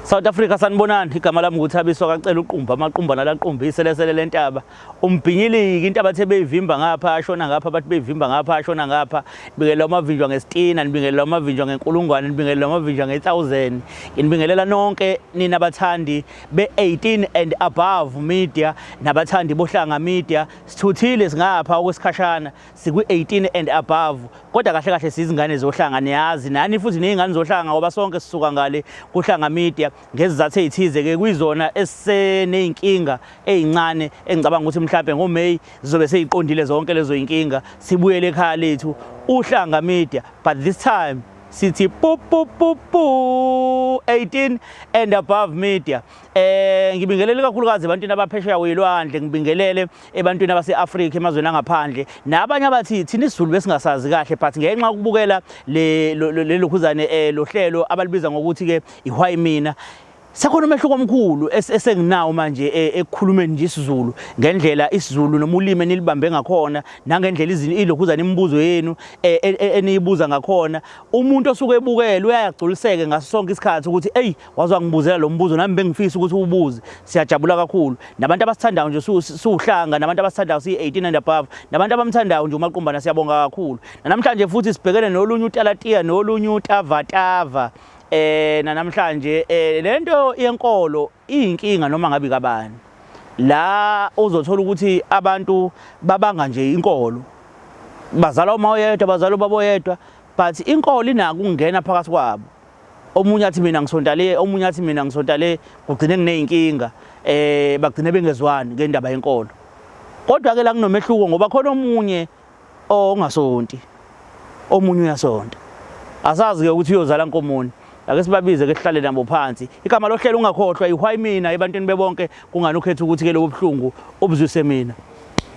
South Africa sanibonani, igama lami nguThabiso kaCela uqumba amaqumba nalaqumba iselesele lentaba umbhinyiliki into abathe beyivimba ngapha ashona ngapha abathi beyivimba ngapha ashona ngapha nibingelela umavinjwa ngesitina nibingelela umavinjwa ngenkulungwane nibingelela umavinjwa nge-1000 nginibingelela nonke nina bathandi be-18 and above media nabathandi bohlanga media. Sithuthile singapha okwesikhashana, sikwi-18 and above, kodwa kahle kahle sizingane zohlanga, niyazi nani futhi niyingane zohlanga ngoba sonke sisuka ngale kuhlanga media. Ngezizathu ezithize ke kuyizona esiseneyinkinga ezincane engicabanga ukuthi mhlambe ngoMay zizobe seyiqondile zonke lezo inkinga, sibuyele ekhaya lethu uhlanga media. But this time sithi pu pu pu pu 18 and above media. Ngibingelele kakhulukazi ebantwini abaphesheya kwelwandle, ngibingelele ebantwini abase-Afrika, emazweni angaphandle, nabanye abathi thina isiZulu besingasazi kahle, but ngenxa yokubukela le lokhuzane lohlelo abalibiza ngokuthi ke ihwayi mina, sekhona umehluko omkhulu esenginawo manje ekukhulumeni nje isiZulu, ngendlela isiZulu noma ulimi enilibambe ngakhona, nangendlela ilokhuzane imibuzo yenu eniyibuza ngakhona. Umuntu osuke ebukele uyayagculiseke ngaso sonke isikhathi ukuthi eyi waze wangibuzela lo mbuzo, nami bengifisa ukuthi uwubuze. Siyajabula kakhulu nabantu abasithandayo nje siwuhlanga, nabantu abasithandayo siyi-18 and above, nabantu abamthandayo nje uMaqumbana, siyabonga kakhulu. Namhlanje futhi sibhekene nolunye utalatiya nolunye utavatava. Namhlanje lento yenkolo iyinkinga noma ngabe kabani. La uzothola ukuthi abantu babanga nje inkolo, bazalwa uma oyedwa, bazalwa ubaba oyedwa, but inkolo inako ukungena phakathi kwabo. Omunye athi mina ngisonta le, omunye athi mina ngisonta le, kugcine kuneyinkinga, bagcine bengezwani ngendaba yenkolo. Kodwa ke la kunomehluko ngoba khona omunye ongasonti, omunye uyasonta. Asazi ke ukuthi uyozala nkomoni. Ake sibabize ke sihlale nabo phansi. Igama lohlelo ungakhohlwa ihwayi mina ebantwini bebonke, kungani ukhetha ukuthi ke lobo buhlungu obuzwise mina.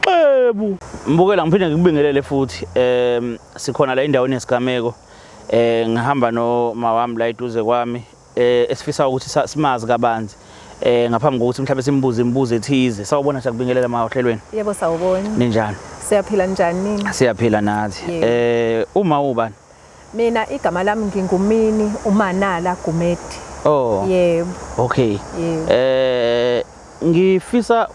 Xebu. Mbukela, ngiphinde ngikubingelele futhi. Sikhona la endaweni yesigameko. Ngihamba noma wami la eduze kwami, esifisa ukuthi simazi kabanzi ngaphambi kokuthi mhlawumbe simbuze imibuzo ethize. Sawubona, siyakubingelela ma ohlelweni. Yebo, sawubona. Ninjani? Siyaphila, njani nini? Siyaphila nathi. Uma ubani? Mina igama lami ngingumini uManala Gumedi. Oh. Yebo. Okay. Yebo. Ngifisa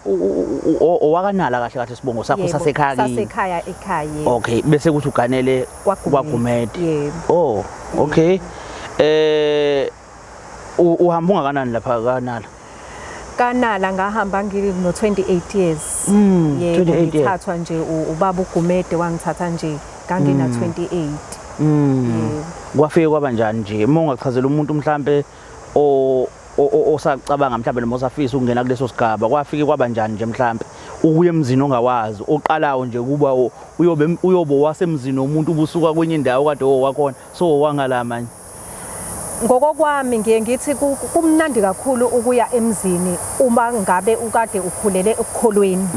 owakanala kahle kahle sibongo sakho sasekhaya kini. Sasekhaya ekhaya. Yebo. Okay, bese kuthi uganele kwaGumede. Yebo. Oh, okay. Uhamba ungakanani lapha kaNala? Kanala ngahamba ngino 28 years. Yebo, 28 years. Ngithathwa nje ubaba uGumede wangithatha nje ngangina 28. Yebo. Kwafike kwaba njani nje? Uma ungachazela umuntu mhlambe osacabanga mhlambe noma osafisa ukungena kuleso sigaba, kwafike kwaba njani nje mhlambe ukuya emzini ongawazi, oqalayo nje kuba uyobe uyobo wasemzini womuntu ubusuka kwenye indawo kade owakhona, so wangala manje? Ngokokwami ngiye ngithi kumnandi kakhulu ukuya emzini uma ngabe ukade ukhulele ekukholweni.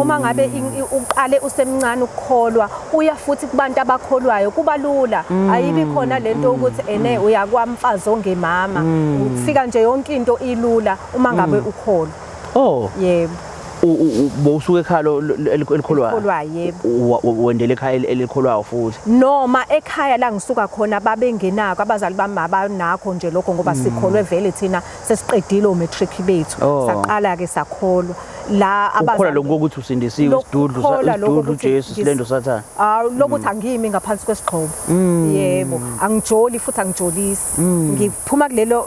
Uma ngabe uqale usemncane ukukholwa, uya futhi kubantu abakholwayo, kuba lula. Ayibi khona lento ukuthi ene uya kwamfazi ongemama. Ufika nje yonke into ilula uma ngabe ukholwa. Oh. Yebo. Bowusuka ekhaya elikholwayo? Elikholwayo, yebo. Wendela ekhaya elikholwayo futhi? Noma ekhaya la ngisuka khona babengenakho, abazali bami abanakho nje lokho ngoba sikholwe vele thina sesiqedile o-matric bethu. Oh. Saqala ke sakholwa. La Ukukholwa abazali lokhu kokuthi usindisiwe, Lokhu kukholwa lokhu isidudlu ukuthi uJesu, silendo sathana. Ah, lokuthi angimi ngaphansi kwesigxobo. Yebo, angijoli futhi angijolisi. Ngiphuma kulelo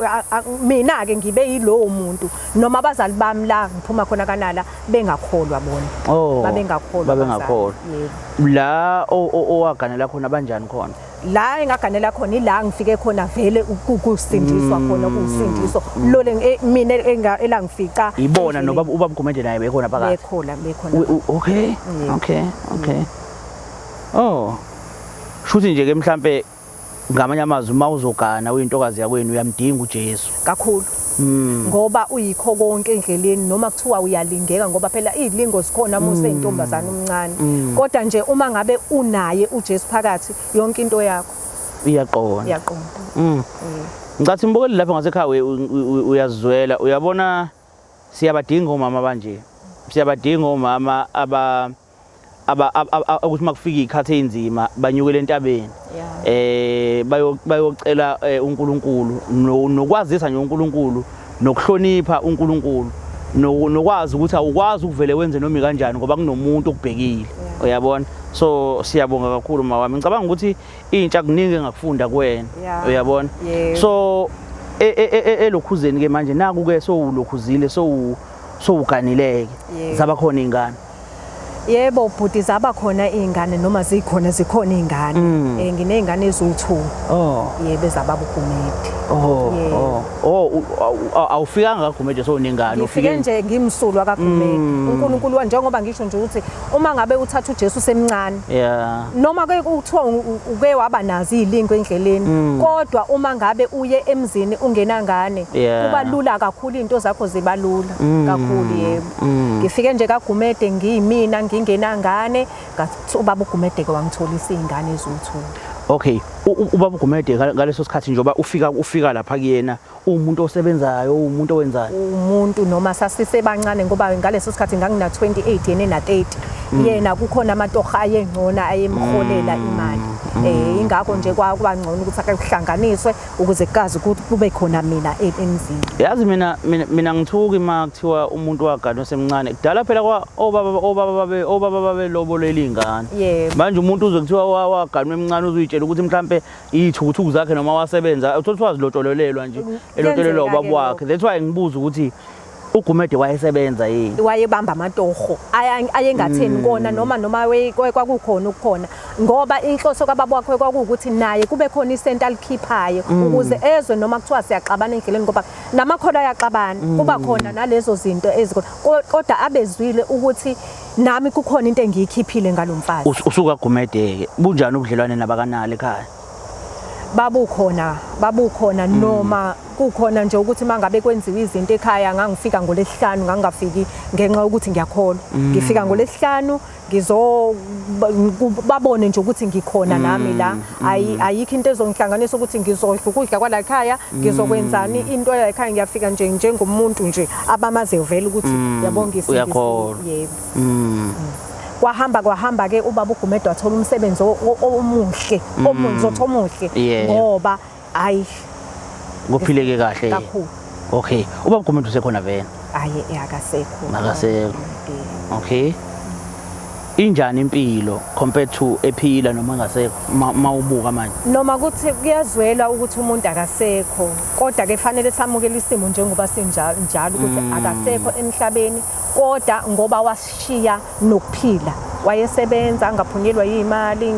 mina ke ngibe yilowo muntu noma abazali bami la ngiphuma khona kaNala bengakholwa bona. Oh. Babengakholwa Babengakholwa. abazali. Yebo. La owaganela khona banjani khona? La engaganela khona ila ngifike khona vele kusindiswa khona kuwusindiso. Lo le mina elangifica. Ibona nobaba ubaba Gumede naye bekhona phakathi. Bekhona, bekhona. Okay. Yebo. Okay, okay. Oh. Shuthi nje ke mhlambe ngamanye amazwi uma uzogana uyintokazi yakwenu uyamdinga uJesu. Kakhulu. Ngoba uyikho konke endleleni noma kuthiwa uyalingeka ngoba phela izilingo zikhona uma useyintombazana omncane. Kodwa nje uma ngabe unaye uJesu phakathi yonke into yakho iyaqonda. Iyaqonda. Ngicathi mbukeli lapha ngasekhaya uyazizwela, uyabona siyabadinga omama abanje. Siyabadinga omama ukuthi makufika izikhathi ezinzima banyukele entabeni bayocela uNkulunkulu nokwazisa nje uNkulunkulu nokuhlonipha uNkulunkulu nokwazi ukuthi awukwazi ukuvele wenze noma kanjani ngoba kunomuntu okubhekile, uyabona. So siyabonga kakhulu mawami, ngicabanga ukuthi intsha kuningi engakufunda kuwena, uyabona. So elokhuzeni ke manje naku ke sowulokhuzile, sowuganileke, zaba khona ingane? Yebo bhuti, zaba khona iy'ngane, noma zikhona zikhona iy'ngane. Nginey'ngane eziwu-2. Yebo, ezababa uGumede. Oh, awufikanga kaGumede sowunengane? Ngifike nje ngimsulwa kaGumede. uNkulunkulu, njengoba ngisho nje ukuthi uma ngabe uthatha uJesu semncane, noma ke kuthiwa uke waba nazo izilingo endleleni, kodwa uma ngabe uye emzini ungenangane, kuba lula kakhulu, izinto zakho ziba lula kakhulu. Yebo, ngifike nje kaGumede ngiyimina ngingenangane, ngathi ubaba uGumede ke wangitholisa iy'ngane eziwu-2. Okay, ubaba uGumede ngaleso sikhathi njengoba ufika lapha kuyena, uwumuntu osebenzayo, uwumuntu owenzayo? Umuntu noma sasisebancane, ngoba ngaleso sikhathi ngangina 28, yena ena 30. Yena kukhona amatoha ayengcona ayemholela imali. Ingakho nje kwakuba ngcono ukuthi ake kuhlanganiswe ukuze kukazi ukuthi kube khona mina emzini. Yazi mina ngithuki uma kuthiwa umuntu waganwa semncane. Kudala phela kwa obaba babelobolela iy'ngane. Manje umuntu uzwe kuthiwa waganwa emncane, uzuyitshela ukuthi mhlampe iy'thukuthuku zakhe noma wasebenza, uthola ukuthi wazilotsholelelwa nje, elotsholelwa ubaba wakhe. That's why ngibuza ukuthi uGumede wayesebenza yini? Wayebamba amatoho ayengatheni kona, noma kwakukhona ukukhona, ngoba inhloso kababa wakhe kwakuwukuthi naye kube khona isenti alikhiphayo ukuze ezwe noma kuthiwa siyaxabana endleleni, ngoba namakhono ayaxabana, kuba khona nalezo zinto ezikhona, kodwa abezwile ukuthi nami kukhona into engiyikhiphile ngalomfazi. Usuka Gumede-ke, bunjani ubudlelwane nabakanalo ekhaya? Babukhona noma kukhona nje ukuthi mangabe kwenziwa izinto ekhaya, ngangifika ngolesihlanu, ngangingafiki ngenxa yokuthi ngiyakholwa. Ngifika ngolesihlanu babone nje ukuthi ngikhona nami la, ayikho into ezongihlanganisa ukuthi ngizodla ukudla kwala ekhaya, ngizokwenzani into la ekhaya. Ngiyafika nje njengomuntu nje abamaziyo vele ukuthi yabo Uyakholwa. Yebo. Kwahamba ke ubaba uGumede wathola umsebenzi omuhle, omuhle omuhle, ngoba hayi kuphileke kahle kakhulu. Okay, ubaba uGumede usekhona vele? Hayi, akasekho. Akasekho. Okay, injani impilo compared to ephila noma engasekho mawubuka manje? Noma kuthi kuyazwela ukuthi umuntu akasekho, kodwa ke fanele samukele isimo njengoba sinjalo njalo ukuthi akasekho emhlabeni, kodwa ngoba wasishiya nokuphila, wayesebenza angaphunyelwa yimali,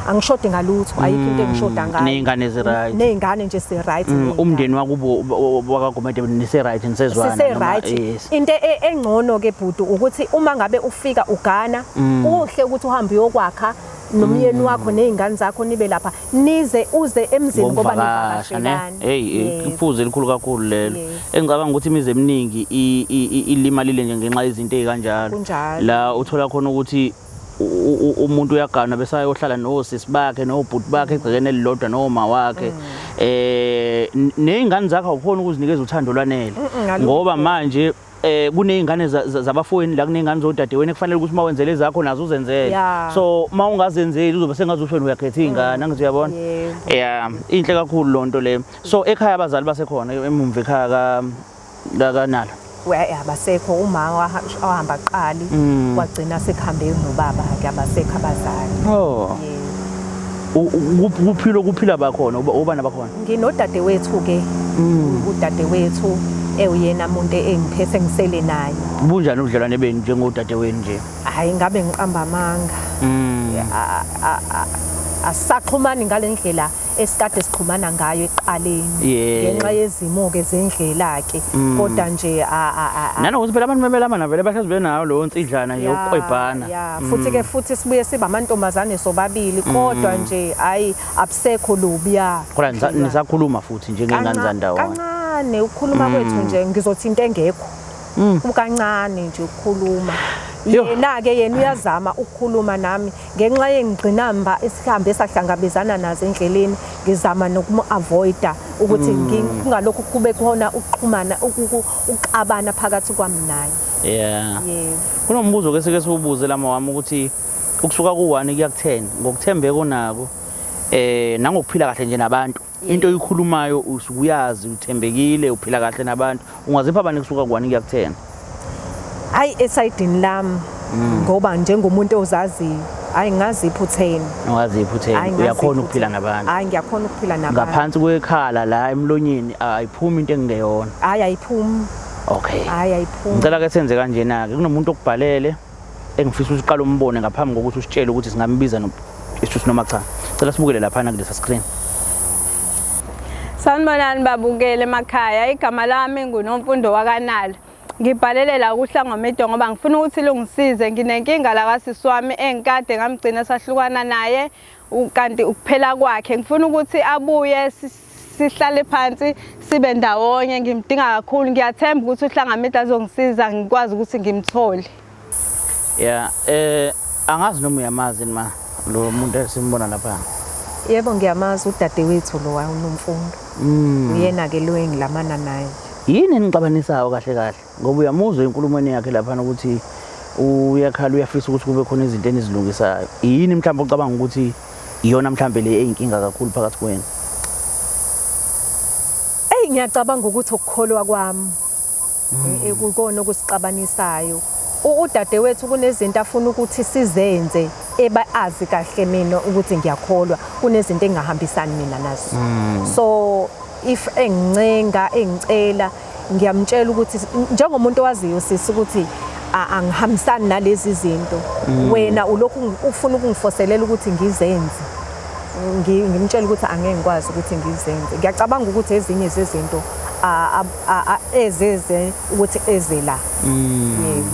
angishodi ngalutho, ayikho into engishoda ngayo. Ney'ngane zi-right? Ney'ngane nje si-right. Umndeni wakubo wakaGumede nise-right, nisezwana? Sise-right. Into engcono ke bhuti ukuthi uma ngabe ufika ugana, kuhle ukuthi uhambe uyokwakha nomyeni wakho ney'ngane zakho, nibe lapha nize uze emzini ngoba nivakashelana. Hey, iphuzu elikhulu kakhulu lelo. Engicabanga ukuthi imizi eminingi ilimalile nje ngenxa yezinto ey'kanjalo. La uthola khona ukuthi umuntu uyagana bese ayohlala nosisi bakhe nobhuti bakhe egcekeni elilodwa noma wakhe, ney'ngane zakhe awukhoni ukuzinikeza uthando olwanele, ngoba manje kuney'ngane zabafowenu la, kuney'ngane zodadewenu ekufanele ukuthi uma wenzele ezakho nazo uzenzele. So uma ungazenzeli uzobe sengathi wena uyakhetha iy'ngane, angithi uyabona? Yeah, inhle kakhulu loo nto leyo. So ekhaya abazali basekhona emumva ekhaya kaNala? Abasekho, uma wahamba kuqali, kwagcina sekuhambe nobaba ke, abasekho abazali. Oh. Kuphila kuphila bakhona obani abakhona? Nginodadewethu ke, udadewethu ewuyena umuntu engiphethe ngisele naye. Bunjani ubudlelwane benu njengodadewenu nje? Hayi, ngabe ngiqamba amanga. Asisaxhumani ngale ndlela esikade sixhumana ngayo ekuqaleni, ngenxa yezimo-ke zendlela-ke, kodwa nje nanokuthi phela abantu bebelamana vele bahlezi benayo leyo nsidlana nje yokuqwebhana. Futhi-ke futhi sibuye sibe amantombazane sobabili, kodwa nje hhayi, abusekho lobuya. Kodwa nisakhuluma futhi njengey'ngane zandawonye? Kancane ukukhuluma kwethu nje, ngizothi into engekho. Kukancane nje ukukhuluma. Yena-ke yena uyazama ukukhuluma nami, ngenxa yengqinamba esihambe sahlangabezana nazo endleleni, ngizama nokumu-avoida ukuthi kungalokhu kube khona ukuxhumana, ukuxabana phakathi kwami naye. Yeah. Kunombuzo ke sike siwubuze lama wami ukuthi Ukusuka ku-1 kuya ku-10 ngokuthembeka onako nangokuphila kahle nje nabantu. Into oyikhulumayo usuke uyazi uthembekile uphila kahle nabantu. Ungazipha bani kusuka ku-1 kuya ku-10? Hayi esayidini lami ngoba njengomuntu ozaziyo hayi ngazipha u-10. Ungazipha u-10 Hhayi, ngazipha uyakhona ukuphila u-10. nabantu. Hhayi ngiyakhona ukuphila nabantu. Ngaphansi kwekhala la emlonyeni ayiphumi into engeyona. Hhayi ayiphumi. Okay. Hhayi ayiphumi. Ngicela ke senze kanjena ke kunomuntu okubhalele engifisa ukuthi uqale umbone ngaphambi kokuthi usitshele ukuthi singambiza no isithuthi noma cha. Cela sibukele laphana kulesa screen. Sanibonani babukele emakhaya, igama lami nguNomfundo wakaNala. Ngibhalele la kuHlangwa Media ngoba ngifuna ukuthi lungisize. Nginenkinga la kasisi wami engikade ngamgcina sahlukana naye kanti ukuphela kwakhe. Ngifuna ukuthi abuye sihlale phansi sibe ndawonye, ngimdinga kakhulu. Ngiyathemba ukuthi uHlanga Media azongisiza ngikwazi ukuthi ngimthole. Yeah, angazi noma uyamazi ma lo muntu esimbona lapha. Yebo ngiyamazi udadewethu lo uNomfundo. Uyena ke lo engilamana naye. Yini enixabanisayo kahle kahle? Ngoba uyamuzwa enkulumweni yakhe laphana ukuthi uyakhala uyafisa ukuthi kube khona izinto enizilungisayo. Yini mhlawumbe ucabanga ukuthi iyona mhlawumbe le eyinkinga kakhulu phakathi kwenu? Eyi ngiyacabanga ukuthi ukukholwa kwami kukona okusixabanisayo. Udadewethu kunezinto afuna ukuthi sizenze eba azi kahle mina ukuthi ngiyakholwa, kunezinto engingahambisani mina nazo. So if engincenga engicela ngiyamtshela ukuthi njengomuntu owaziyo sisi ukuthi angihambisani nalezi zinto, wena ulokhu ufuna ukungifoselela ukuthi ngizenze. Ngimtshela ukuthi angeke ngikwazi ukuthi ngizenze. Ngiyacabanga ukuthi ezinye zezinto ezeze ukuthi eze la. Yebo.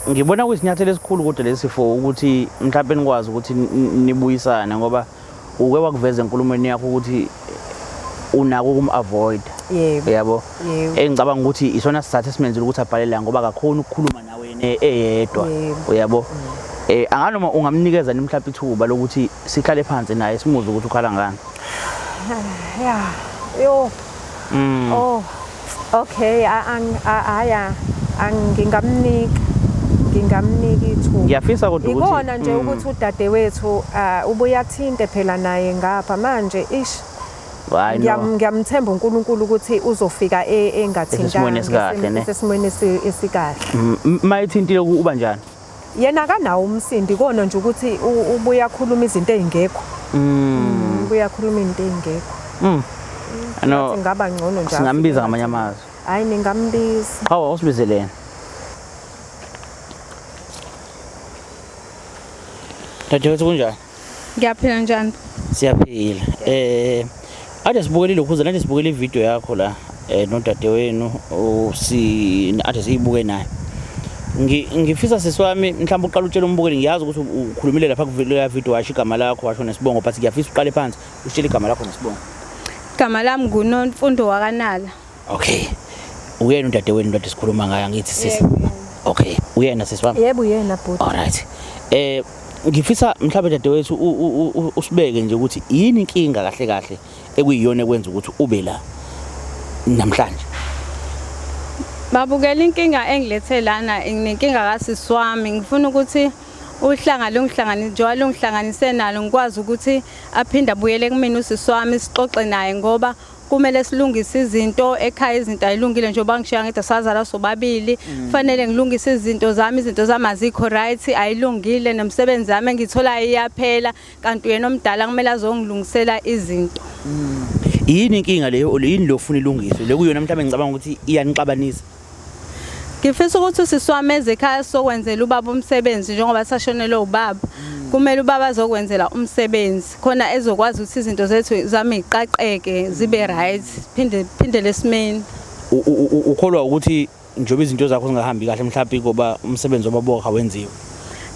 Ngibona kuyisinyathelo esikhulu kodwa lesi for ukuthi mhlawumbe nikwazi ukuthi nibuyisane ngoba uke wakuveza enkulumweni yakho ukuthi unako ukum-avoid. Yebo. Yabo. Yebo. Engicabanga ukuthi isona sizathu esimenzile ukuthi abhale la ngoba akakhoni ukukhuluma nawe yena eyedwa. Yebo. Uyabo. Anganoma ungamnikeza ni mhlawumbe ithuba lokuthi sihlale phansi naye simuzwe ukuthi ukhala ngani. Yeah. Yo. Oh. Okay, aya ngingamnika ngingamnika ithuba. Ngiyafisa kodwa ukuthi Ikona nje ukuthi udadewethu ubuye athinte phela naye ngapha manje ish. Hayi no. Ngiyamthemba uNkulunkulu ukuthi uzofika engathintanga Esesimweni esikahle, ne? esesimweni esikahle. Mayithintile uba njani? Yena akanawo umsindi kona nje ukuthi ubuye akhuluma izinto ezingekho. Ubuye akhuluma izinto ezingekho. No. Ngaba ngcono nje. Singambiza ngamanye amazwi. Hayi ningambiza. Hawu awusibizelene. Dadewethu kunjani? Ngiyaphila njani? Siyaphila. Ade sibukele lokhuza nathi sibukele ivideo yakho la nodadewenu usi ade siyibuke naye. Ngifisa sisi wami mhlawumbe uqala utshele umbukeli, ngiyazi ukuthi ukhulumile lapha kuleya video washo igama lakho washo nesibongo, but ngiyafisa uqale phansi usitshele igama lakho nesibongo. Igama lami nguNomfundo wakaNala. Okay. Uyena udadewenu ade sikhuluma ngaye angithi sisi. Okay, uyena sisi wami. Yebo uyena bhuti. All right. Ngifisa mhlawumbe dadewethu usibeke nje ukuthi yini inkinga kahle kahle ekuyiyona ekwenza ukuthi ube la namhlanje. Babukela inkinga engilethe lana, nginenkinga kasisi wami. Ngifuna ukuthi uhlanga lungihlanganise njengoba lungihlanganise nalo ngikwazi ukuthi aphinde abuyele kumina usisi wami sixoxe naye ngoba kumele silungise izinto ekhaya, izinto ayilungile njengoba ngishiya ngithi sazala sobabili. Fanele ngilungise izinto zami, izinto zami azikho right, ayilungile nomsebenzi wami engitholayo iyaphela, kanti uyena omdala kumele azongilungisela izinto. Yini inkinga leyo, yini lo ufuna ilungiswe? Lekuyona mhlawumbe ngicabanga ukuthi iyanixabanisa. Ngifisa ukuthi usisi wami eze ekhaya sokwenzela ubaba umsebenzi njengoba sashonelwe ubaba. Kumele ubaba azokwenzela umsebenzi khona ezokwazi ukuthi izinto zethu zami ziqaqeke zibe right, phinde phindele esimeni. Ukholwa ukuthi njengoba izinto zakho zingahambi kahle mhlawumbe ngoba umsebenzi wobaba wakho awenziwe?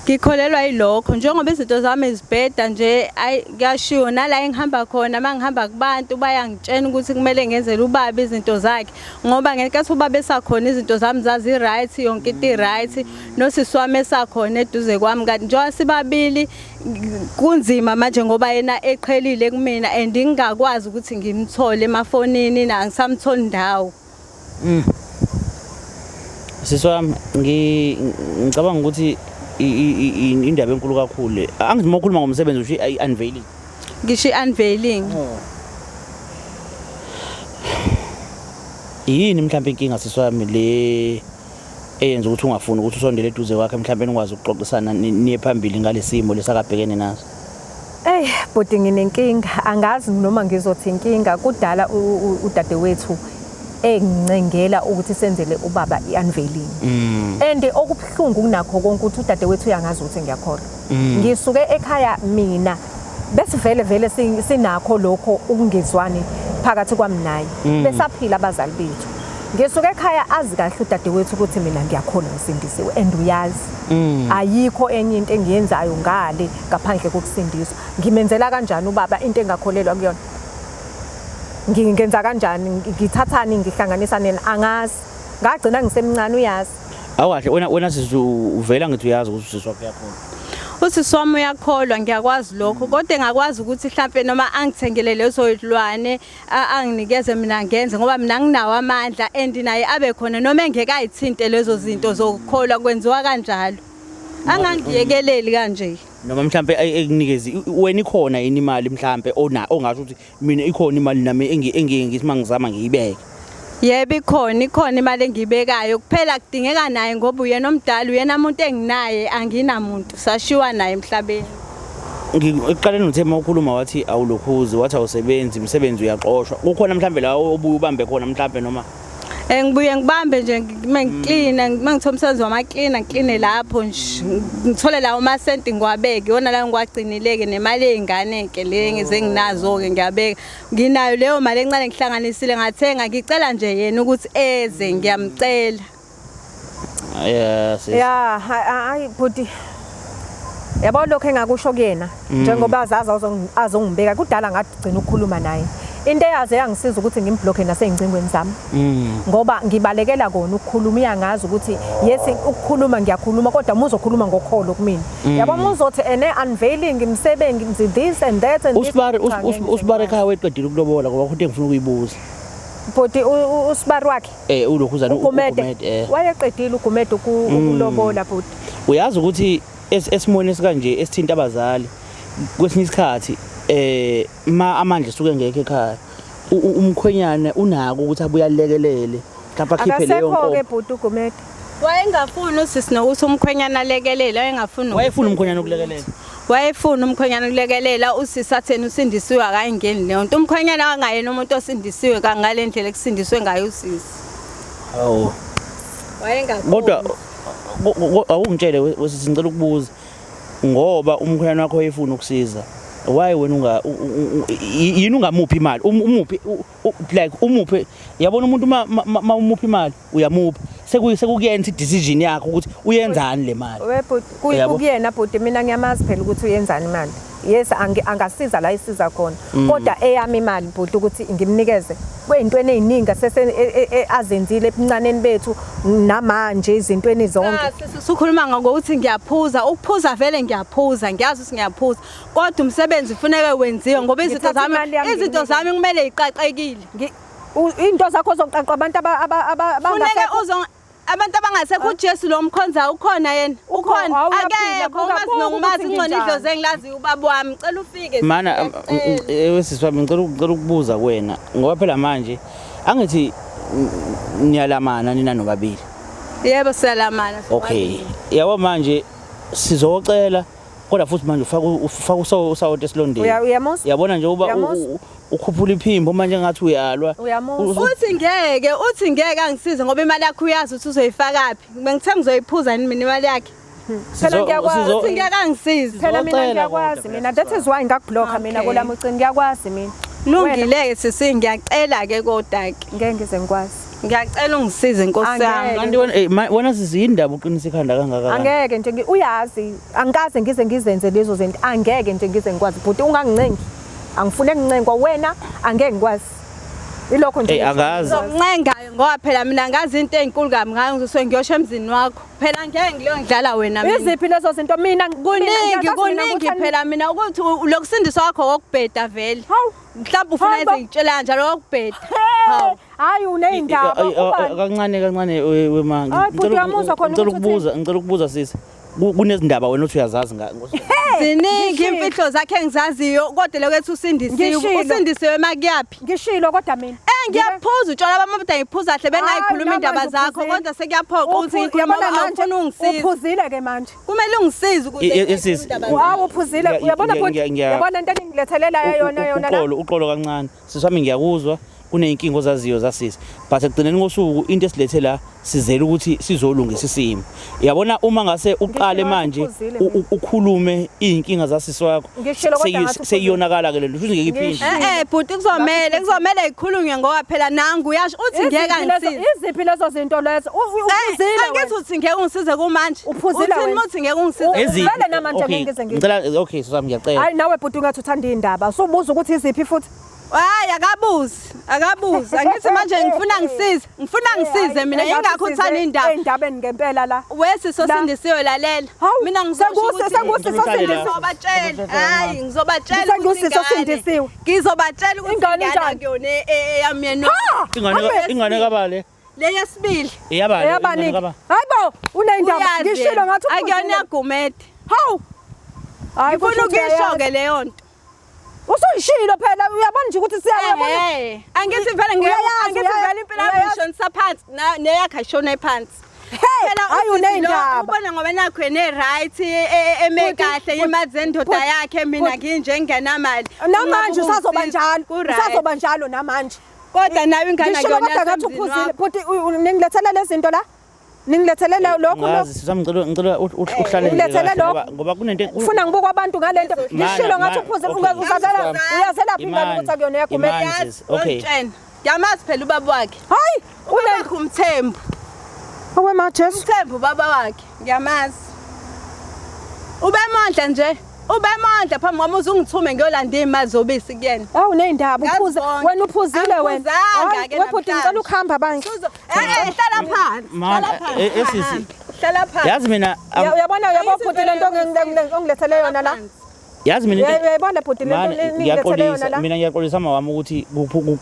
Ngikholelwa yilokho njengoba izinto zami zibheda nje, ayi kuyashiwo nala engihamba khona, mangihamba kubantu bayangitshena ukuthi kumele ngenzele ubaba izinto zakhe ngoba ngenkathi ubaba esakhona izinto zami zazi right, yonke into right, nosisi wami esakhona eduze kwami, kanti njengoba sibabili kunzima manje ngoba yena eqhelile kumina and ngingakwazi ukuthi ngimthole emafonini na angisamtholi ndawo. Sisi wami ngicabanga ukuthi indaba enkulu kakhulu le. Angithi uma ukhuluma ngomsebenzi usho i-unveiling. Ngisho i-unveiling. Yini mhlawumbe inkinga sisi wami le eyenza ukuthi ungafuni ukuthi usondele eduze kwakhe mhlawumbe nikwazi ukuxoxisana niye phambili ngalesimo lesakabhekene naso? Ey bhuti nginenkinga angazi noma ngizothi inkinga kudala udadewethu engincengela ukuthi senzele ubaba i-unveiling. And okubuhlungu kunakho konke ukuthi udadewethu uyangazi ukuthi ngiyakholwa. Ngisuke ekhaya mina besivele vele sinakho lokho ukungezwani phakathi kwami naye. Besaphila abazali bethu. Ngisuke ekhaya azi kahle udadewethu ukuthi mina ngiyakholwa ngisindisiwe and uyazi. Ayikho enye into engiyenzayo ngale ngaphandle kokusindiswa. Ngimenzela kanjani ubaba into engakholelwa kuyona? Ngingenza kanjani? Ngithathani ngihlanganisa nini? Angazi. Ngagcina ngisemncane uyazi. Awukahle wena sisi uvela ngithi uyazi ukuthi usisi wakho uyakholwa. Usisi wami uyakholwa ngiyakwazi lokho kodwa engakwazi ukuthi mhlampe noma angithengele lezo zilwane anginikeze mina ngenze ngoba mina nginawo amandla and naye abe khona noma engeke ayithinte lezo zinto zokukholwa kwenziwa kanjalo. Angangiyekeleli kanje. Noma mhlampe ekunikeze wena ikhona yini imali mhlampe ona ongasho ukuthi mina ikhona imali nami engiye ngithi mangizama ngiyibeke. Yebo ikhona imali engiyibekayo kuphela kudingeka naye ngoba uyena omdala uyena umuntu enginaye anginamuntu sashiwa naye emhlabeni. Ekuqaleni uthe uma ukhuluma wathi awulokhuzi wathi awusebenzi umsebenzi uyaxoshwa kukhona mhlambe la obuye ubambe khona mhlambe noma Ngibuye ngibambe nje mengiklina mengithola umsebenzi wamaklina ngikline lapho nje ngithole lawo masenti ngiwabeke iwona lawo ngiwagcinile-ke nemali yey'ngane-ke le ngize nginazo-ke ngiyabeka nginayo leyo mali encane ngihlanganisile ngathenga ngicela nje yena ukuthi eze ngiyamcela. Yeah, sis. Ya, hayi bhuti. Yabo lokho engakusho kuyena njengoba azazi azongibeka kudala ngagcina ukukhuluma naye. Into eyaze yangisiza ukuthi ngimblock nasey'ngcingweni zami. Ngoba ngibalekela kona ukukhuluma uyangazi ukuthi yes ukukhuluma ngiyakhuluma kodwa uma uzokhuluma ngokholo kumina. Yabo uma uzothi ene unveiling imisebenzi this and that and this. Usibari Cha, ngeke ngize usibari ngikwazi. ekhaya weqedile ukulobola ngoba kuthi engifuna ukuyibuza. Bhuti usibari wakhe Ulokhuzana uGumede uGumede. Wayeqedile uGumede ukulobola bhuti. Uyazi ukuthi esimweni esikanje esithinta abazali kwesinye isikhathi ma amandla esuke engekho ekhaya umkhwenyana unako ukuthi abuye alekelele mhlawumbe akhiphe leyo Akasekho-ke nkomo. bhuti uGumede. Wayengafuni usisi nokuthi umkhwenyana alekelele wayengafuni. Wayefuna umkhwenyana ukulekelela. Wayefuna umkhwenyana ukulekelela usisi atheni usindisiwe akayingeni leyo nto. Umkhwenyana wangayena umuntu osindisiwe kangale ndlela ekusindiswe ngayo usisi. Hawu. Wayengafuni. Kodwa awungitshele wesisi ngicela ukubuza ngoba umkhwenyana wakho wayefuna ukusiza. Why wena unga yini ungamuphi imali? Umuphi like umuphi yabona umuntu ma umuphi imali uyamupha sekukuyenza i-decision yakho ukuthi uyenzani le mali. We bhuti kuyena bhuti mina ngiyamazi phela ukuthi uyenzani imali. Yes angasiza la isiza khona. Kodwa eyami imali bhuti ukuthi ngimnikeze kwezintweni eziningi asese azenzile ebuncaneni bethu namanje izintweni zonke. Sisukhuluma ngokuthi ngiyaphuza ukuphuza vele ngiyaphuza ngiyazi ukuthi ngiyaphuza kodwa umsebenzi ufuneke wenziwe ngoba izinto zami kumele iqaqekile. Into zakho zoqaqwa abantu abangasekho abantu abangasekho uJesu lo mkhonza ukhona yena ukhona akekho umazi nokumazi ingcono idlozi engilazi ubaba wami cela ufike mana wesisi wami ngicela ukubuza kuwena ngoba phela manje angithi niyalamana nina nobabili. Yebo siyalamana. Okay yabo manje sizocela kodwa futhi manje ufaka usawoti esilondeni. Uyabona nje uba ukhuphula iphimbo manje ngathi uyalwa. Uthi ngeke angisize ngoba imali yakhe uyazi ukuthi uzoyifaka phi. Bengithe ngizoyiphuza nini mina imali yakhe. Phela ngiyakwazi. Uthi ngeke angisize. Phela mina ngiyakwazi mina that is why ngakublock mina kolami ucingo ngiyakwazi mina. Lungile-ke sisi ngiyacela ke kodwa ke. Ngeke ngize ngikwazi. Ngiyacela ungisize Nkosi yami. Kanti wena sisi indaba uqinisa ikhanda kangaka. Angeke nje uyazi angikaze ngize ngizenze lezo zinto angeke nje ngize ngikwazi bhuti ungangincengi. Angifune kuncenkwa wena angeke ngikwazi. Ilokho nje. Ey angazi. Ngizokuncengayo ngoba phela mina ngazi into ezinkulu kabi ngayo ngizose ngiyosho emzini wakho. Phela ngeke ngileyo ngidlala wena mina. Iziphi lezo zinto mina Kuningi kuningi phela mina ukuthi lokusindiswa kwakho kokubheda vele. Hawu. Mhlawumbe ufuna Hayi bo. ize ngitshela kanjalo kokubheda. Hawu. Hayi uneyindaba ubani? Kancane kancane wema. Hayi, bhuti, uyamuzwa khona Ngicela ukuthi ukubuza, ngicela ukubuza sisi. Kunezindaba wena othi uyazazi Ziningi Ngishilo. imfihlo zakhe engizaziyo kodwa lokho ethi usindisiwe. Ngishilo. Usindisiwe makuyaphi? Ngishilo kodwa mina. Eh ngiyaphuza utshwala bami kodwa ngiphuza kahle bengayikhuluma Hayi, indaba namanje zakho uphuzile. kodwa sekuyaphoqa ukuthi ngikhulume Uyabona ngoba manje awufuni ungisiza. uphuzile ke manje. Kumele ungisize ukuze Sisi, indaba zakho. Hawu uphuzile uyabona bhuti. Uyabona into engilethelela yona yona la. Uxolo, uxolo kancane. Sisi wami ngiyakuzwa kuneyinkinga ozaziyo zasisi. But ekugcineni kosuku into esilethe la sizele ukuthi sizolungisa isimo. Yabona uma ngase uqale Ngishilo manje uphuzile ukhulume iy'nkinga zasisi wakho Ngishilo kodwa ngathi uphuzile. seyiyonakala ke lento futhi ngeke iphinde. Ngishilo. Eh eh bhuti kuzomele kuzomele ikhulunywe ngoba phela nangu uyasho uthi ngeke Iziphi lezo- angisize. Iziphi lezo zinto lezo? Eh, Uphuzile Angithi wena. uthi ngeke ungisize kumanje. Uphuzile Uthini wena. uma uthi ngeke ungisize? Eziphi? Vele namanje Okay, ngeke ngize ngithi. Ngicela okay sisi wami ngiyacela. Hayi nawe bhuti ungathi uthanda iy'ndaba. Usubuza ukuthi iziphi futhi. Hayi akabuzi, akabuzi. Angithi manje ngifuna ngisize, ngifuna ngisize mina Engathi ingakho size uthanda indaba. Ey'ndabeni ngempela la. Wesiso La. sindisiwe lalela. Hawu, Mina ngizosho ukuthi senguse sosindisiwe. Ngizobatshela. Hayi ngizobatshela Senguse ukuthi ingane- sosindisiwe. Ngizobatshela ukuthi Ingane ingane injani? akuyona eyami yena. Ingane ingane kabale. Le yesibili. Eyabani? Eyabaniki. Hayi bo, uney'ndaba. Uyazi Ngishilo yena. ngathi Akuyona uphuzile. yagumede. Hawu. Hayi Ngifuna kusho ukuthi ukuyisho uyayazi. ke leyo nto. Usuyishilo phela uyabona nje ukuthi siyabona. Ehhe. Angithi vele Uyayazi, angithi uyayazi, vele impilo yami uyayazi. ishonisa phansi neyakhe ayishone phansi. Hey, Phela hayi usisi lo uney'ndaba. ubona ngoba nakho ene-right eme Futhi- kahle futhi- imali zendoda futhi- yakhe mina futhi- nginje ngingenamali. Namanje usazoba njalo. Ku-right. Usazoba njalo namanje. Kodwa nawe ingane Ngishilo akuyona kodwa ngathi yasemzini uphuzile. wakho. Bhuti ningilethele lezi zinto la. Ningilethele lokhu lokhu. Ngazi sisi wami ngicela ngicela uhlale nje Ngilethele kahle lokho. ngoba kunento Ufuna ngibuka abantu ngalento. Ngishilo ngathi uphuzile okay. uzazela uyazelaphi ingane Imani, ukuthi akuyona yagumela. imani. Yazi, Okay. wangitshela. Ngiyamazi phela ubaba wakhe. Hayi, Ubaba wakhe uMthembu. Awe ma Jesu. Umthembu ubaba wakhe. Ngiyamazi. Ubemondla nje. Ubemondla phambi kwami uze ungithume ngiyolanda iy'mali zobisi kuyena. Awu uney'ndaba Ngazi uphuze. konke. Wena uphuzile wena. Angiphuzanga Hayi, ke we bhuti ngicela namhlanje. ukuhamba bandla. Eh hlala phansi. Ma- Hlala phansi. sisi. Hlala phansi. Yazi mina Uyabona uyabona Angithi bhuti lento vele ongilethele yona la. yazi mina into- Uyayibona bhuti lento Mana, ningilethele yona ngiyaxolisa la. mina ngiyaxolisa mawami ukuthi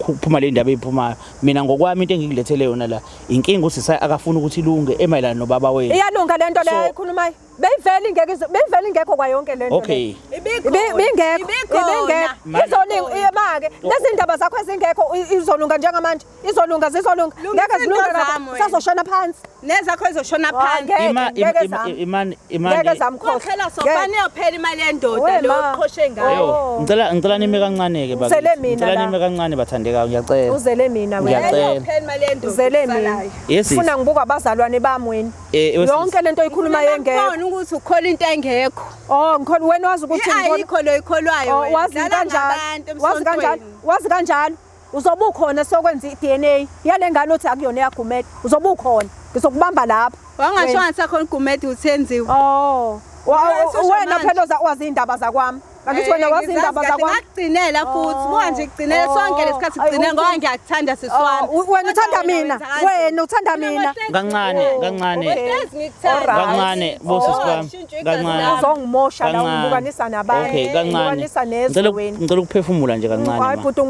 kuphuma le ndaba eyiphumayo. Mina ngokwami into engikulethele yona la inkinga usisi akafuni ukuthi ilunge emayelana nobaba wenu. Iyalunga lento le ayikhulumayo. Beyivele ingeke beyivele ingekho kwayonke lento. Okay. Ibikhona. Ibingekho, Ibikhona. ibingekho. Izolinga make. Lezi ndaba zakho ezingekho izolunga njengamanje. Izolunga zizolunga. Lungisa Ngeke zilunge into lapho. zami wena. Usazoshona phansi. Nezakho izoshona phansi. Ngeke, ngeke zami. Imani imani Ngeke zamkhohlwa. Kokhela sofana iyophela imali yendoda We, lo ma. oqhoshe ngayo. Yo, Oh. ngicela ngicela nime kancane ke Uzele bakithi. mina Ngicela la. nime kancane bathandekayo ngiyacela. Uzele mina wena. Ngiyacela. Iyophela imali yendoda. Uzele mina. esalayo. Yes, sis. Funa ngibuka abazalwane bami wena. Wesisi. Yonke lento oyikhuluma yengekho. Ngibona ukuthi ukhola into engekho. Oh, ngikhona wena wazi ukuthi ngikhona. Ayikho lo ikholwayo Oh, wena. wazi Dlala kanjalo. ngabantu Wazi kanjalo. emsontweni. Wazi kanjalo. Uzobe ukhona sokwenza i-DNA yale ngane othi akuyona eyagumede. Uzobe ukhona. Ngizokubamba lapho. Wangasho Wena. ngathi akhona ugumede uthenziwe. Oh. Wena Wena manje. phela wazi indaba zakwami. Angithi wena wazi indaba zakwami. Ngakugcinela futhi. Buka nje kugcinela sonke lesikhathi Ay, kugcine ngoba ngiyakuthanda sisi wami. Oh, wena uthanda mina. Wena uthanda mina. Kancane kancane. Uhlezi ngikuthanda. Kancane bosisi bami. Kancane. Uzongimosha la Kancane. ungibukanisa nabanye. Okay, kancane. Ungibukanisa nezwe Ngicela wena. ngicela ukuphefumula nje kancane. Hayi ma. bhuti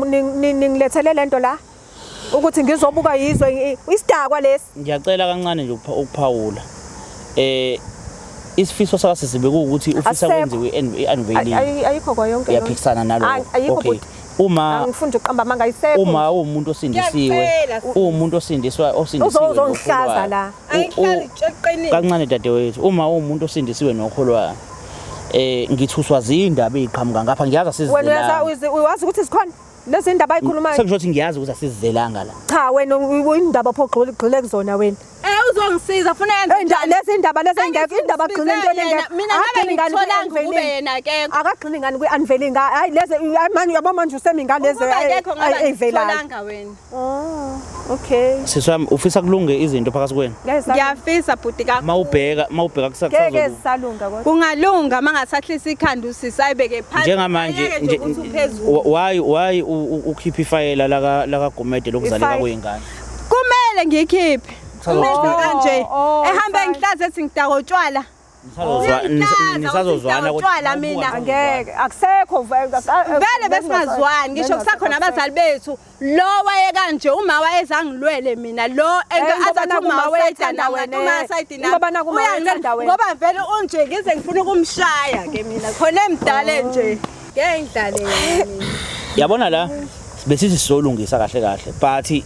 ningilethele lento la. Ukuthi ngizobuka yizwe isidakwa lesi. Ngiyacela kancane nje ukuphawula. Isifiso sakasisi bekuwukuthi ufisa Asisekho. kwenziwe i-unveiling. Ayikho kwayonke. Uyaphikisana nalokho. Ayikho Okay. bhuti. Uma Angifuni ukuqamba amanga ayisekho. uma uwumuntu osindisiwe, Ngiyacela, sisi. uwumuntu osindiswa osindisiwe Uzongihlaza nokholwayo. la. Angihlali qinile. Kancane dadewethu, uma uwumuntu osindisiwe nokholwayo, ngithuswa zindaba eziqhamuka ngapha ngiyazi Wena uyaza asizizelanga. uyazi ukuthi zikhona lezi ndaba ayikhulumayo. Sekusho ukuthi ngiyazi ukuthi asizizelanga la. Cha wena indaba pho ugxile kuzona wena. Naye uzongisiza funa yenze Ey, lezi indaba lezi engekho indaba gcina entweni engekho. Mina ngabe Akagcini ngani ngitholanga ukube kwi-unveiling. yena akekho. Akagcini ngani kwi-unveiling. Hayi lezi hayi manje uyabo manje usemi ngalezi Ukuba akekho ngabe ey'velayo. ngitholanga wena. Oh, okay. Sisi wami ufisa kulunge izinto phakathi kwenu. Ngeke zisalunga. Ngiyafisa bhuti kakhulu. Mawubheka Ngeke kusakusazoba. zisalunga kodwa. Kungalunga mangasahlisa ikhanda usisi ayibeke phansi. Njengamanje Ayeke nje ukuthi uphezulu. why ukhipha ifayela laka laka Gumede lokuzaleka Ifayela. kweyingane? Kumele ngiyikhiphe. Kusazozwana- Kanje Oh, ehambe fine. ngihlaze ethi ngidaka utshwala. Nisazozwana nisazozwana Utshwala mina. Angeke akusekho Vele besingazwani ngisho kusakhona abazali bethu lo wayekanje uma wayezangilwele mina lo ngoba azathi naku uma uma wayethanda wayethanda wena wena, uma sayidi nami ngoba naku uma wayethanda wena. ngoba vele unje ngize ngifuna ukumshaya ke mina khona emdale nje ngeke ngidlale yena mina. Yabona la besithi sizolungisa kahle kahle but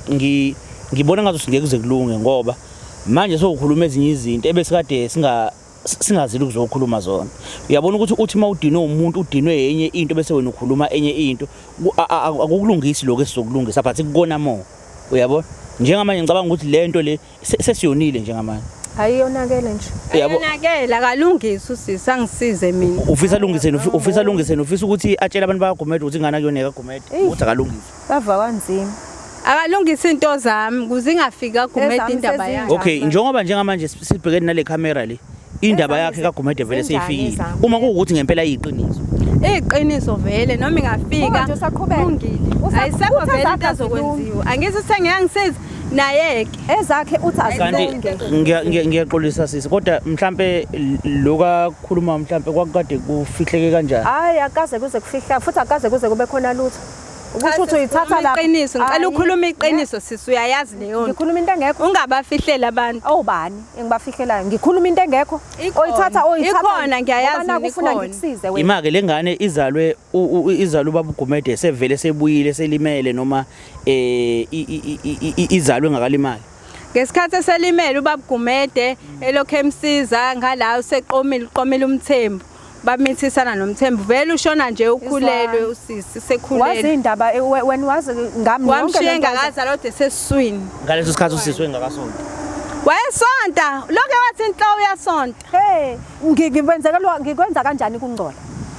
ngibona ngathi singeke kuze kulunge ngoba manje sowukhuluma ezinye izinto ebesikade singazili ukuzokhuluma zona. Uyabona ukuthi uthi mawudinwe umuntu udinwe enye into bese wena ukhuluma enye into akukulungisi lokho esizokulungisa but kukona mo. Uyabona? Njengamanje ngicabanga ukuthi lento le sesiyonile njengamanje. Ayiyonakele nje. Uyabo Ayonakele akalungisi usisi angisize mina. ufisa lungiseni ufisa lungiseni ufisa ukuthi atshele abantu bakaGumede ukuthi ingane akuyona ekaGumede ukuthi akalungise. Bava kanzima. Akalungisi into zami ukuze ingafiki kaGumede Ezami indaba sezinjani? yakhe. Okay, njengoba njengamanje sibhekene nale camera le indaba Ezami yakhe kaGumede vele zinjani seyifikile. ezami? Uma kuwukuthi ngempela iyiqiniso. Iqiniso vele noma Uma ingafika nje usaqhubeka. kulungile. Ayisekho Uthi vele ezakhe into azokwenziwa. Angithi sengiyangisiza naye-ke. Ezakhe uthi Kanti azilunge. ngiyaxolisa sisi kodwa mhlambe lokakhuluma mhlambe kwakade kufihleke kanjani? Hayi akaze kuze kufihla futhi akaze kuze kube khona lutho. Ukusho ukuthi uyithatha lapha. Iqiniso, ngicela Hayi, ukhulume iqiniso sisi uyayazi leyo nto. Ngikhuluma into engekho. Ungabafihleli abantu. Obani engibafihlelayo? Ngikhuluma into engekho. Ikhona. Oyithatha oyithatha. Ikhona, ngiyayazi Ngoba naku mina ufuna ikhona. ngikusize wena. Ima ke lengane izalwe izalwe ubaba uGumede sevele sebuyile selimele noma izalwe ngakalimali. Ngesikhathi eselimele ubaba Gumede elokhu emsiza ngala useqomile uqomile uMthembu. Bamithisana noMthembu vele ushona nje ukhulelwe usisi Wazi sekhulelwe. indaba wena wazi ngami yonke Wamshiya le nto. engakazalwa kodwa esesiswini. Ngaleso sikhathi usisi wengakasonto. Wayesonta, lokho wathi inhloko uyasonta. Hey, ngikwenzekelwa ngikwenza kanjani kungcola?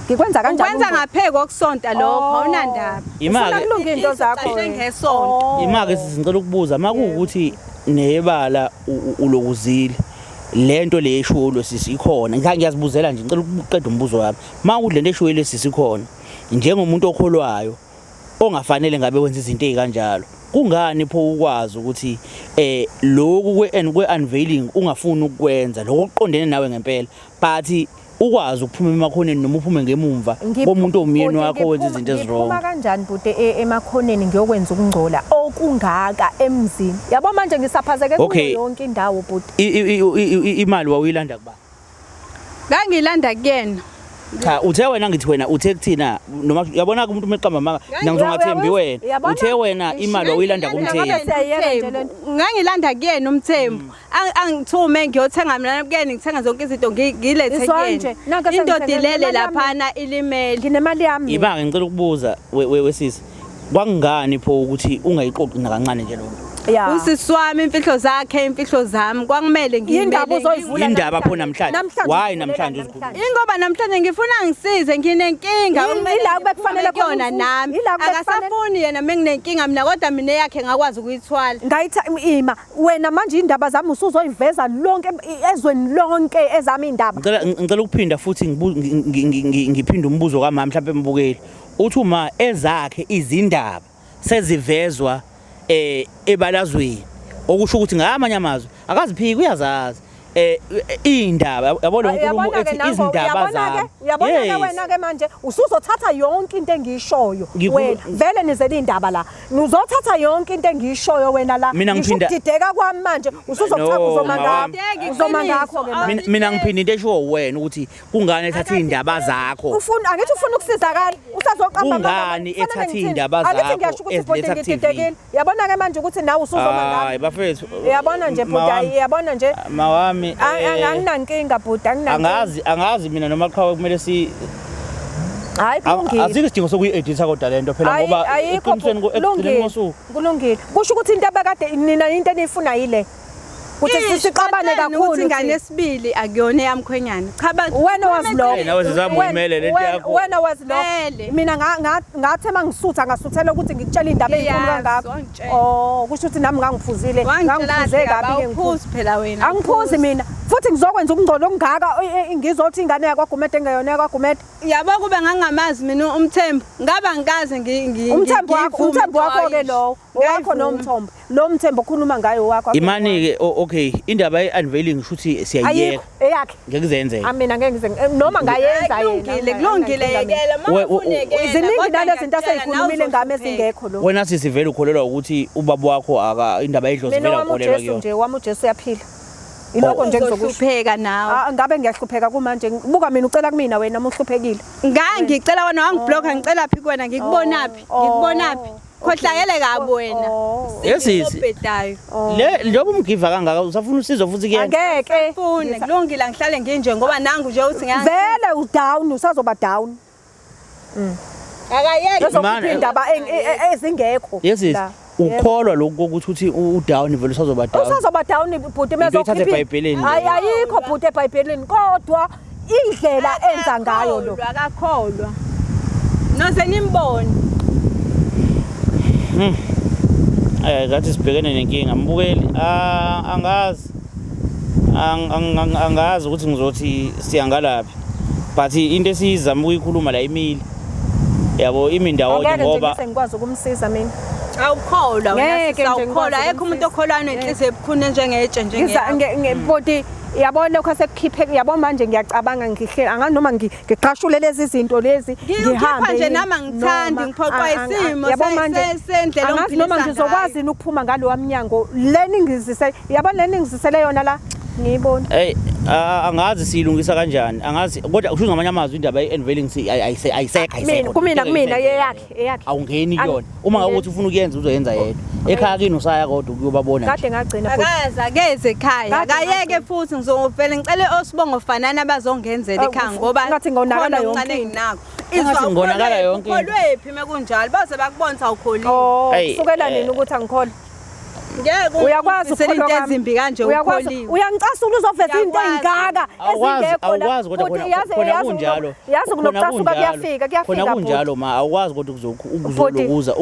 Ngikwenza kanjani? Ukwenza ukungcola? ngapheki kokusonta lokho awunandaba. Ima Ufuna ke kulunga into zakho. Ucashe ngesonto. Oh. ima ke sisi ngicela ukubuza makuwukuthi nebala ulokuzile lento le eshiwo lo sisi ikhona ngiyazibuzela nje ngicela ukuqeda umbuzo wami makuthi lento eshiwo le sisi ikhona njengomuntu okholwayo ongafanele ngabe wenza izinto ezikanjalo kungani pho ukwazi ukuthi lokhu kwe unveiling ungafuni ukukwenza lokho kuqondene nawe ngempela but ukwazi ukuphuma emakhoneni noma uphume ngemumva komuntu omyeni wakho wenza izinto eziwrong. Ngiphuma kanjani bhuti emakhoneni ngiyokwenza ukungcola okungaka emzini? Yabo manje ngisaphazeke kuyo yonke indawo bhuti. Imali wawuyilanda kuba? Ngangilanda kuyena. Cha uthe wena ngithi wena uthe kuthina noma uyabona umuntu umeqamba manga mina ngizongathembi wena. Uthe wena imali wawuyilanda kuMthembu. Ngangilanda kuyena uMthembu. Angithume ngiyothenga mina kuyena ngithenga zonke izinto ngilethe kuyena. Indoda ilele laphana ilimele. Nginemali yami. Ibanga ngicela ukubuza wesisi. Kwakungani pho ukuthi ungayiqoqi nakancane nje lokho? Usisi wami imfihlo zakhe imfihlo zami kwakumele ngiyimele. Indaba uzoyivula indaba pho namhlanje. Why namhlanje uzikhuluma? Ingoba namhlanje ngifuna ngisize nginenkinga. Ila bekufanele kuyona nami. Akasafuni yena menginenkinga mina kodwa mina yakhe ngakwazi ukuyithwala. Ngayitha ima wena manje indaba zami usuzoyiveza lonke ezweni lonke ezami indaba. Ngicela ukuphinda futhi ngiphinde umbuzo kamama mhlawumbe embukeli. Uthi uma ezakhe izindaba sezivezwa ebalazweni okusho ukuthi ngamanye amazwi akaziphiki uyazazi indaba yabona inkulumo ethi izindaba zami. Uyabona ke wena ke manje usuzothatha yonke into engiyishoyo wena vele nizele indaba la uzothatha yonke into engiyishoyo wena la ngisho ukudideka kwami manje usuzothatha uzoma ngakho ngakho ke manje mina ngiphinda into eshiwo wena ukuthi kungani ethatha indaba zakho ufuna angithi ufuna ukusizakala usazoqamba kungani ethatha indaba zakho angithi ngiyasho ukuthi bhuti ngididekile yabona ke manje ukuthi nawe usuzoma ngakho hayi bafethu yabona nje bhuti yabona nje mawami anginankinga bhuti anginankinga angazi mina noma qhawe kumele si hayi kulungile azikho isidingo sokuyi-editha kodwa lento phela ngoba eqinisweni ekugcineni kosuku kulungile kusho ukuthi into abakade nina into enifuna yile Ukuthi sixabane kakhulu. Ukuthi ingane yesibili akuyona eyamkhwenyana. Cha ba Wena wazi lokho. Hey, nawe sizama uyimele lento yakho. Wena wazi lokho. Vele. Mina ngathe mangisutha ngasuthela ukuthi ngikutshela indaba ezinkulu Ngiyazi, kangaka. wangitshela. Oh, kusho ukuthi nami ngangiphuzile, ngangiphuze kabi ke ngiphuze. Awuphuzi phela wena. Angiphuzi mina. Futhi ngizokwenza ukungcola okungaka ngizothi ingane yakwaGumede engeyona yakwaGumede. Yabo kube ngangamazi mina uMthembu, ngaba ngikaze Umthembu wakho, umthembu wakho ke lowo. Owakho nomthombo. Lo mthembu okhuluma ngayo wakho. Imani ke okay, indaba ye unveiling shuthi siyayiyeka. Ayikho eyakhe. Ngeke izenzeke. Mina ngeke ngize noma ngayenza yena. Kulungile, kulungile yekela. We- we- Mafunekela. Ziningi nalezinto zinto aseyikhulumile ngami ezingekho lo. Wena sisi vele ukholelwa ukuthi ubaba wakho aka indaba yedlozi Mina vele wami ukholelwa uJesu kuyona. nje, wami uJesu uyaphila. Ilokho nje ngizokusho. Uzohlupheka nawe. Ah, ngabe ngiyahlupheka kumanje. Buka mina ucela kumina wena uma uhluphekile. Ngangicela wena wangiblocka ngicela phi kuwena ngikubonaphi? Oh. Ngikubonaphi? Khohlakele kabi wena. Oh. Yes, sisi. Obhedayo. Le njengoba umgiva kangaka usafuna usizo futhi kuyena. Angeke. Fune kulungile ngihlale nginje ngoba nangu nje uthi ngiya Vele udown usazoba down. Akayeke. Uzokhipha Man, indaba ezingekho. Yes sisi. la. Ukholwa lokhu kokuthi uthi udown vele usazoba down. Usazoba down bhuti Into oyithatha mezokhipha. eBhayibhelini. Hayi ayikho bhuti eBhayibhelini kodwa indlela enza ngayo lo. Akakholwa. Noze nimbone. Ngathi sibhekene nenkinga mbukeli. Ah angazi. Angazi ukuthi ngizothi siyangalaphi. But into esiyizama ukuyikhuluma la imile. Yabo imi ndawonye Angeke nje ngoba ngise ngikwazi ukumsiza mina. Awukholwa wena Ngeke sisi nje awukholwa. ngikwazi Ayekho umuntu ukumsiza. okholwayo nenhliziyo ebukhuni njengetshe Ngiza njengeyakho. bhuti yabo lokho asekukhiphe yabo manje ngiyacabanga ngihleli angani noma ngiqashule lezi zinto lezi Ngikhipha nje yini, nami angithandi, noma- ngiphoqwa isimo yabo manje, sendlela angazi noma ongiphilisa ngizokwazi yini ukuphuma ngalowa mnyango leni ngizise yabo leni ngizisele yona la ngiyibona. Hey angazi siyilungisa kanjani. Angazi kodwa kusho ngamanye amazwi indaba ye-unveiling ayisekho Mina ayisekho. kumina kumina eyakhe eyakhe. Awungeni kuyona. Uma ngabe uthi ufuna ukuyenza uzoyenza yedwa. Ekhaya kini usaya kodwa ukuyobabona nje. Kade ngagcina futhi. Akaze akeze ekhaya. Kade Akayeke futhi ngizovele ngicele osibongo fanana bazongenzela ekhaya ngoba Ngathi ngonakala khona yonke okuncane into. enginakho. Ngathi ngonakala yonke into. Ukholwephi mekunjalo baze bakubona ukuthi awukholiwe. Oh, Hey, kusukela nini ukuthi angikholwa? Ngeke Uyakwazi ungifisele ukukholwa into kwami. ezimbi kanje Uyakwazi ukholiwe. uyangicasula uzoveza into Uyakwazi. ey'ngaka Awukwazi ezingekho la. awukwazi kodwa Bhuti, khona khona kunjalo. Yazi Khona kunokucasuka kunjalo. kuyafika kuyafika Khona bhuti. kunjalo ma awukwazi kodwa ukuzolokuza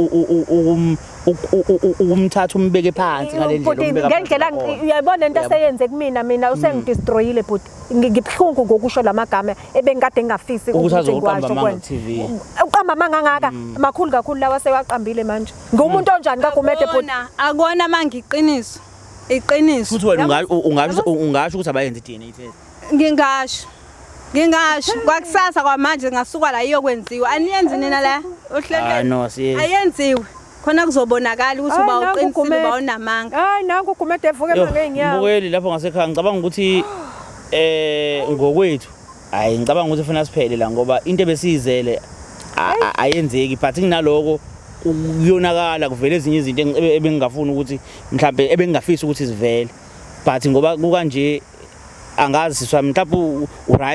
ukumthatha umbeke phansi ngale ndlela Bhuti, umbeka phansi ngendlela ngakhona. uyayibona lento Uyabo. aseyenze kumina mina usengidestroyile bhuti. Ngibuhlungu ngokusho lamagama ebengikade ngingafisi Ukuthi azoqamba ngiwasho amanga kuwena. ku-TV. Uqamba amanga angaka makhulu kakhulu lawa asewaqambile manje. Ngumuntu onjani kaGumede bhuti? Akona, akona manje iqiniso. Iqiniso. Futhi wena ungasho ukuthi abayenze i-DNA test. Ngingasho. Ngingasho kwakusasa kwamanje ngasuka la iyokwenziwa. Aniyenzi nina la Ah ohlelweni. no siyenzi. Ayenziwe. Khona kuzobonakala ukuthi Hayi, uba nangu uqinisile uGumede. uba unamanga. Hayi nangu uGumede evuke Yo, manje ngeenyawo. Mbukeli lapho ngasekhaya ngicabanga ukuthi ngokwethu hayi ngicabanga ukuthi ufuna siphele la ngoba into ebesiyizele ayenzeki but kunaloko kuyonakala kuvele ezinye izinto ebengingafuni ukuthi mhlambe ebengingafisi ukuthi zivele but ngoba kukanje angazi siswami mhlawumbe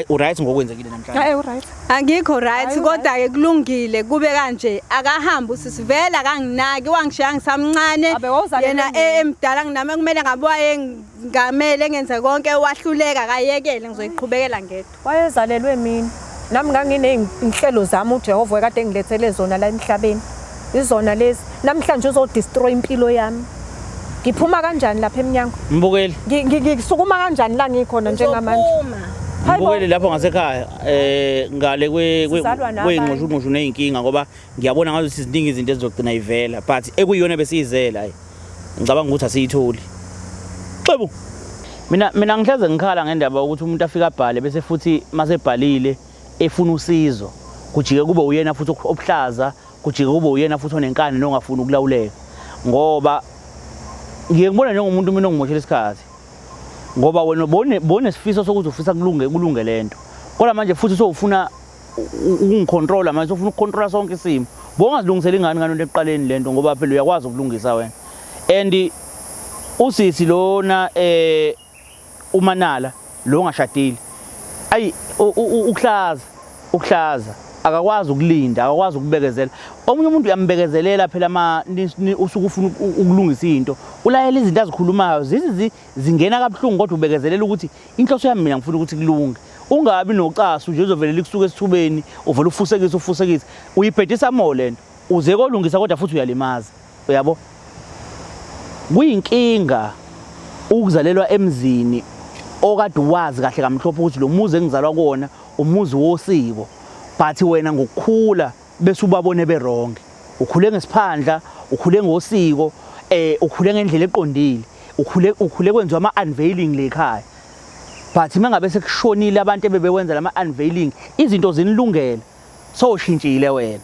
uright ngokwenzekile namhlanje. Hayi uright. Angikho right Hayi, kodwa ke kulungile kube kanje akahambi usisi vele akanginaki wangishiya ngisamncane Abe wawuzalelwe yena nini? emdala nginami kumele ngabe wayengamele ngenze konke wahluleka akayekele ngizoyiqhubekela ngedwa. Wayezalelwe mina. Nami nganginey'nhlelo zami uJehova ekade engilethele zona la emhlabeni. Izona lezi. Namhlanje uzodestroy impilo yami. Ngiphuma kanjani lapha emnyango? Mbukeli Ngisukuma kanjani la ngikhona njengamanje? Uzophuma. Hayi bo. Mbukeli lapho ngasekhaya ngale Sizalwa nabanye. kweyingqushu neyinkinga ngoba ngiyabona ngathi ziningi izinto ezizogcina ivela but ekuyiyona besiyizela hayi ngicabanga ukuthi asiyitholi. Xebu. Mina ngihleze ngikhala ngendaba ukuthi umuntu afika abhale bese futhi masebhalile efuna usizo kujike kube uyena futhi obuhlaza kujike kube uyena futhi onenkani nongafuni ukulawuleka ngoba ngiye ngibona njengomuntu mina ongimoshela isikhathi ngoba wena bonesifiso sokuthi ufisa kulunge lento kodwa manje futhi sowufuna ukungicontrola manje sowufuna ukucontrola sonke isimo bongazilungiseli ingane ngalento ekuqaleni lento ngoba phela uyakwazi ukulungisa wena and usisi lona uManala lo ongashadile ayi ukuhlaza Akakwazi ukulinda, akakwazi ukubekezela. Omunye umuntu uyambekezelela phela ma usuke ufuna ukulungisa into, ulayela izinto azikhulumayo zizi zingena kabuhlungu, kodwa ubekezelela ukuthi inhloso yami mina ngifuna ukuthi kulunge. Ungabi nocasu nje uzovele likusuke esithubeni, uvele ufusekise ufusekise, uyibhedisa more lento. Uze kolungisa kodwa futhi uyalimaza. Uyabo? Kuyinkinga ukuzalelwa emzini okade wazi kahle kamhlophe ukuthi lo muzi engizalwa kuwona umuzi wosiko, but wena ngokukhula bese ubabone be-wrong. Ukhule ngesiphandla, ukhule ngosiko, ukhule ngendlela eqondile, ukhule kwenziwa ama-unveiling le ekhaya. But uma ngabe sekushonile abantu ebebewenza lama unveiling, izinto zinilungele, sowushintshile wena,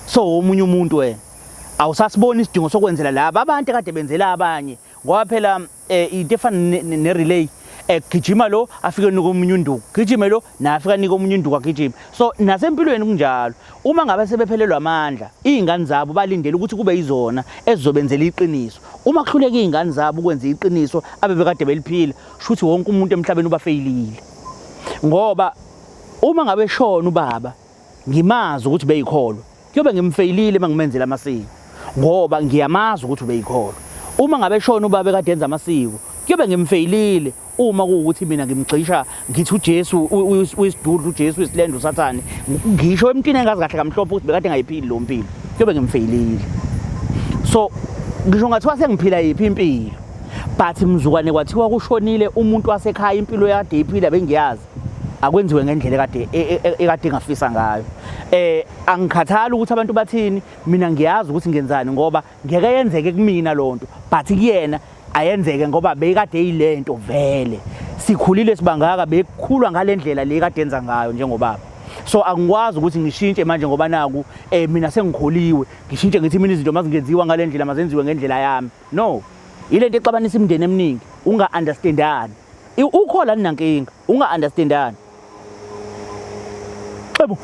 sowomunye umuntu wena. Awusasiboni isidingo sokwenzela laba abantu ekade benzela abanye, ngoba phela into efana ne-relay, gijima lo afike nika omunye unduku, gijime lo naye afike anike omunye unduku agijime. So nasempilweni kunjalo, uma ngabe sebephelelwa amandla iy'ngane zabo balindele ukuthi kube yizona ezizobenzela iqiniso. Uma kuhluleka iy'ngane zabo ukwenza iqiniso abebekade beliphila, shuthi wonke umuntu emhlabeni ubafeyilile. Ngoba uma ngabe shona ubaba ngimazi ukuthi beyikholwa, kuyobe ngimfeyilile uma ngimenzela amasiko, ngoba ngiyamazi ukuthi ubeyikholwa. Uma ngabe shona ubaba ekade enza amasiko, kuyobe ngimfeyilile uma kuwukuthi mina ngimgxisha ngithi uJesu uyisidudla, uJesu uyisilenda, uSathane, ngisho emntwini engazi kahle kamhlophe ukuthi bekade engayiphili lo mpilo, kuyobe ngimfeyilile. So ngisho ngathiwa sengiphila yiphi impilo, but mzukwane kwathiwa kushonile umuntu wasekhaya, impilo yakade iphila bengiyazi, akwenziwe ngendlela ekade ekade ngafisa ngayo. Angikhathali ukuthi abantu bathini, mina ngiyazi ukuthi ngenzani, ngoba ngeke yenzeke kumina lonto, but kuyena ayenzeke ngoba beyikade eyilento vele. Sikhulile sibangaka, bekukhulwa ngalendlela le kade enza ngayo njengobaba. So angikwazi ukuthi ngishintshe manje ngoba naku mina sengikholiwe, ngishintshe ngithi mina izinto mazingenziwa ngalendlela mazenziwe ngendlela yami. No, yilento exabanisa imindeni eminingi,unga-understandani. Ukhola ninankinga, unga-understandani. Xebu.